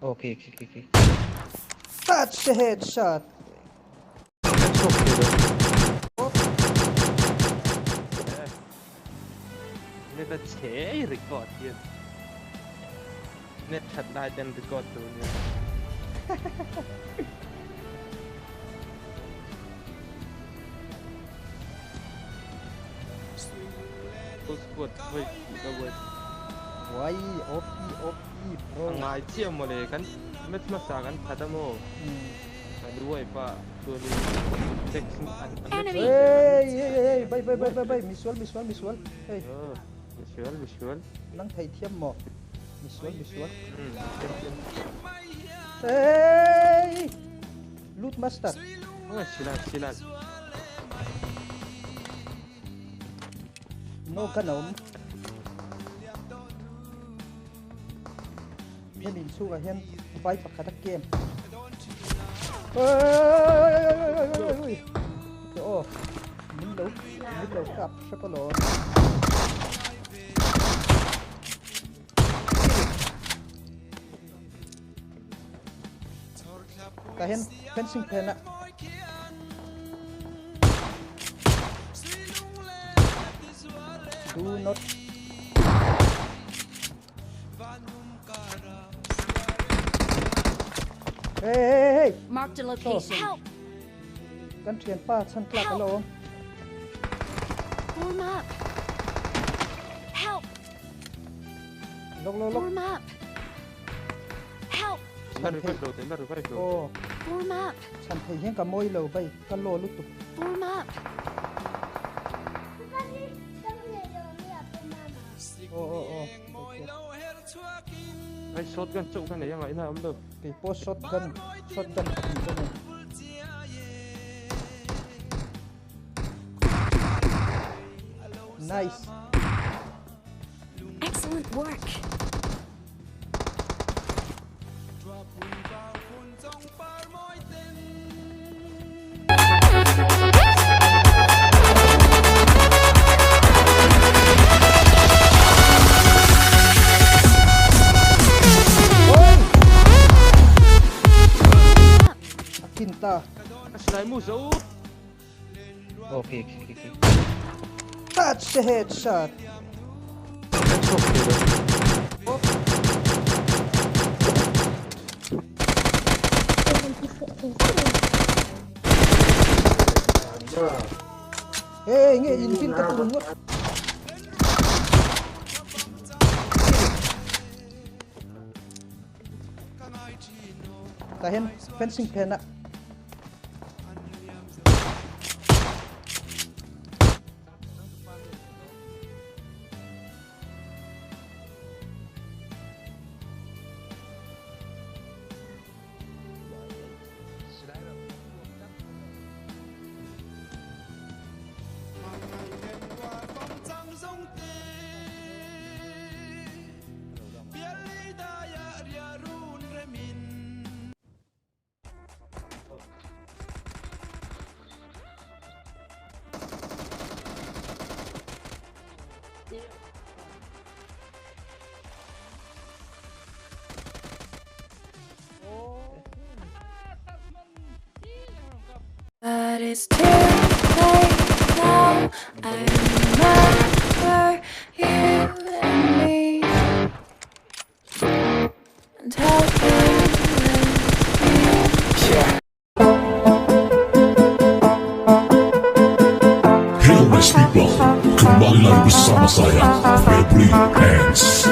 Okay okay okay okay. Touch the headshot. Net a chhe record hian net that lai ten record tur nia. Full squad voi ka voi. Wai OP OP bro. A ngai chiah mawle kan match hmasa kan that a maw. Kan ruai pah chuanin text an an Hey hey hey hey bai bai bai bai bai misual misual misual hey. Misual misual. Nang thei thiam maw misual misual. Hey loot master. Oi silai silai. No kan awm. Hemi inchhungah hian vai pakhat a kem. Oi! Aw, min lo min lo kap hrep alawm. Tah hian fencing phen a. Do not Hey hey hey. Marked a location. Help. Kan thian pa chan tlak alo awm. Form up. Help. Lok lok lok. Form up. Help. Chhan revive lo teh, la revive lo. Aw. Form up. Chhan thei hian ka mawi lo bai, ka law lutuk. Form up. Aw aw aw. Ai shotgun chauh ka nei a ngaihna a awm lo. Kei pawh shotgun, shotgun pahnih ka nei. Nice. Excellent work. A kin ta. A silai mu zo. Okay okay okay. Touch the headshot. Hey, nge in fin ka turun ngawt. Tah hian fencing phen ah But it's too late now. I remember you and me. And how things Yeah. Hello nice people, kembali lagi bersama saya Febri Hands.